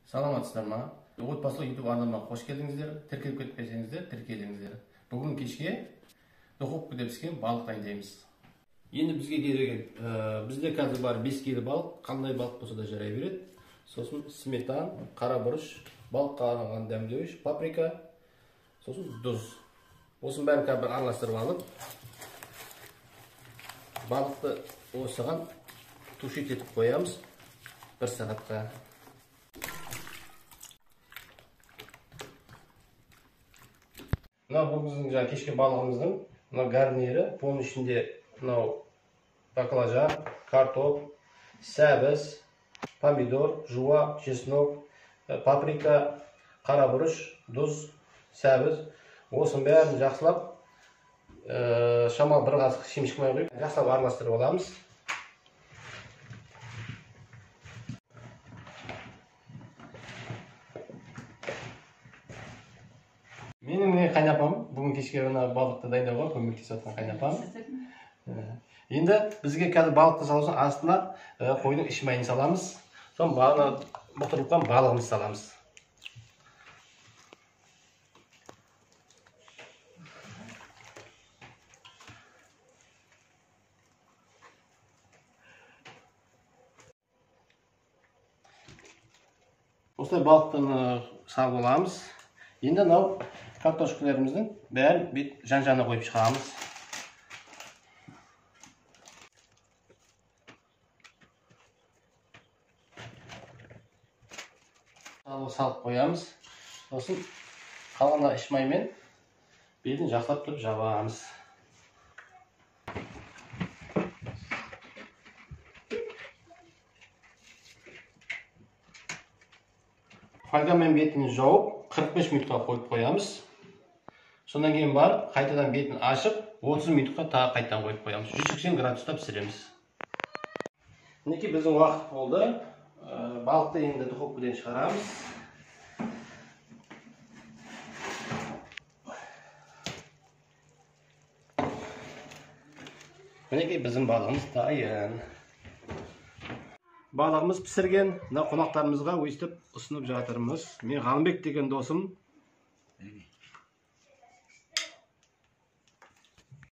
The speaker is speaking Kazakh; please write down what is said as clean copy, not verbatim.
Саламатсыздар ма? Отбасылық YouTube арнама қош келдіңіздер. Тіркеліп кетпесеңіздер, тіркеліңіздер. Бүгін кешке духовкада піскен балық дайындаймыз. Енді бізге керегі, бізде қазір бар 5 келі балық, қандай балық болса да жарай береді. Сосын сметан, қара бұрыш, балыққа арналған дәмдеуіш, паприка, сосын тұз. Осының бәрін қазір араластырып алып, балықты осыған тушить етіп қоямыз бір сағатқа. Мына бұл біздің жаңа кешкі балығымыздың мына гарнирі, бұның ішінде мынау баклажан, картоп, сәбіз, помидор, жуа, чеснок, паприка, қара бұрыш, тұз, сәбіз. Осының бәрін жақсылап, шамалы бір қасық шемішкі май құйып, жақсылап араластырып аламыз. Менің міне қайнапам, бүгін кешке мына балықты дайындауға көмектесіп жатқан қайнапам. Енді бізге қазір балықты салу үшін астына қойдың іш майын саламыз. Сосын бағана бұқтырылған балығымызды саламыз. Осылай балықты салып аламыз. Енді мынау картошкаларымыздың бәрін бет жан-жағына қойып шығамыз. Салып қоямыз. Сосын қалған іш маймен бетін жақсылап тұрып жабамыз. Фольгамен бетін жауып 45 минутқа қойып қоямыз. Содан кейін барып қайтадан бетін ашып 30 минутқа тағы қайтадан қойып қоямыз. 180 градуста пісіреміз. Мінекей біздің уақыт болды. Балықты енді духовкадан шығарамыз. Мінекей біздің балығымыз дайын. Балығымыз пісірген, мына қонақтарымызға өйстіп ұсынып жатырмыз. Мен Ғалымбек деген досым.